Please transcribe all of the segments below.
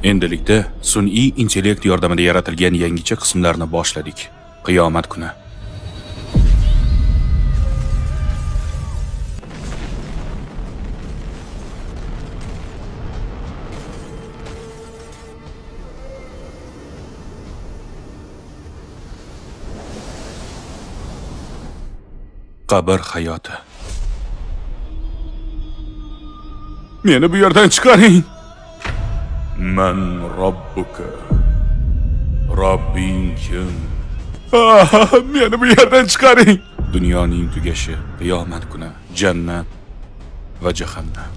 Endilikda sun'iy intellekt yordamida yaratilgan yangicha qismlarni boshladik. Qiyomat kuni. Qabr hayoti. Meni bu yerdan chiqaring. Man robbuka. Robbing kim? Meni bu yerdan chiqaring. Dunyoning tugashi, qiyomat kuni, jannat va jahannam.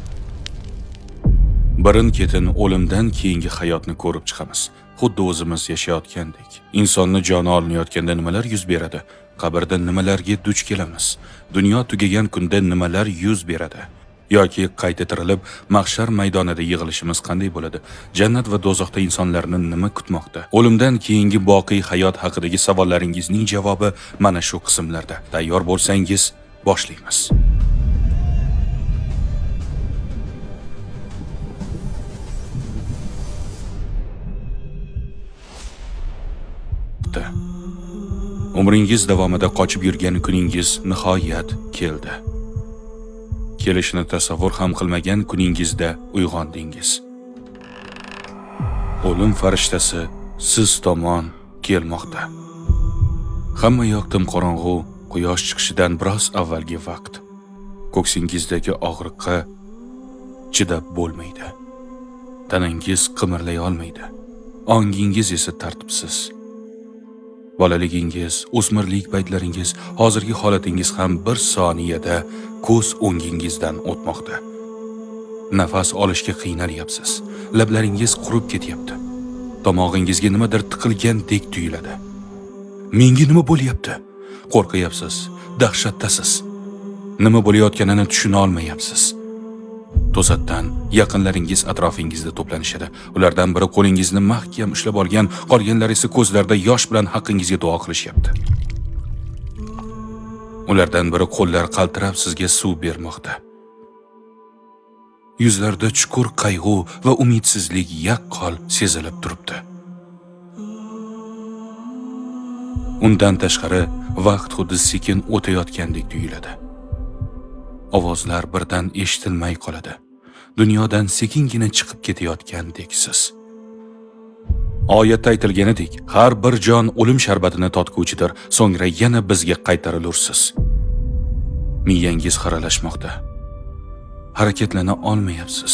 Birin-ketin o'limdan keyingi hayotni ko'rib chiqamiz. Xuddi o'zimiz yashayotgandek. Insonni joni olinayotganda nimalar yuz beradi? Qabrda nimalarga duch kelamiz? Dunyo tugagan kunda nimalar yuz beradi? Yoki qayta tirilib mahshar maydonida yig'ilishimiz qanday bo'ladi? Jannat va do'zaxda insonlarni nima kutmoqda? O'limdan keyingi boqiy hayot haqidagi savollaringizning javobi mana shu qismlarda. Tayyor bo'lsangiz, boshlaymiz. Umringiz davomida qochib yurgan kuningiz nihoyat keldi. Kelishini tasavvur ham qilmagan kuningizda uyg'ondingiz. O'lim farishtasi siz tomon kelmoqda. Hamma yoq tim qorong'u, quyosh chiqishidan biroz avvalgi vaqt. Ko'ksingizdagi og'riqqa chidab bo'lmaydi. Tanangiz qimirlay olmaydi. Ongingiz esa tartibsiz. Bolaligingiz, o'smirlik paytlaringiz, hozirgi holatingiz ham bir soniyada ko'z o'ngingizdan o'tmoqda. Nafas olishga qiynalyapsiz. Lablaringiz qurib ketyapti. Tomog'ingizga nimadir tiqilgandek tuyuladi. Menga nima bo'lyapti? Qo'rqyapsiz, dahshatdasiz. Nima bo'layotganini tushuna olmayapsiz. To'satdan yaqinlaringiz atrofingizda to'planishadi. Ulardan biri qo'lingizni mahkam ushlab olgan, qolganlari esa ko'zlarida yosh bilan haqqingizga duo qilishyapti. Ulardan biri qo'llar qaltirab sizga suv bermoqda. Yuzlarida chuqur qayg'u va umidsizlik yaqqol sezilib turibdi. Undan tashqari vaqt xuddi sekin o'tayotgandek tuyuladi. Ovozlar birdan eshitilmay qoladi. Dunyodan sekingina chiqib ketayotgandeksiz. Oyatda aytilganidek, har bir jon o'lim sharbatini totguvchidir, so'ngra yana bizga qaytarilursiz. Miyangiz xiralashmoqda. Harakatlana olmayapsiz.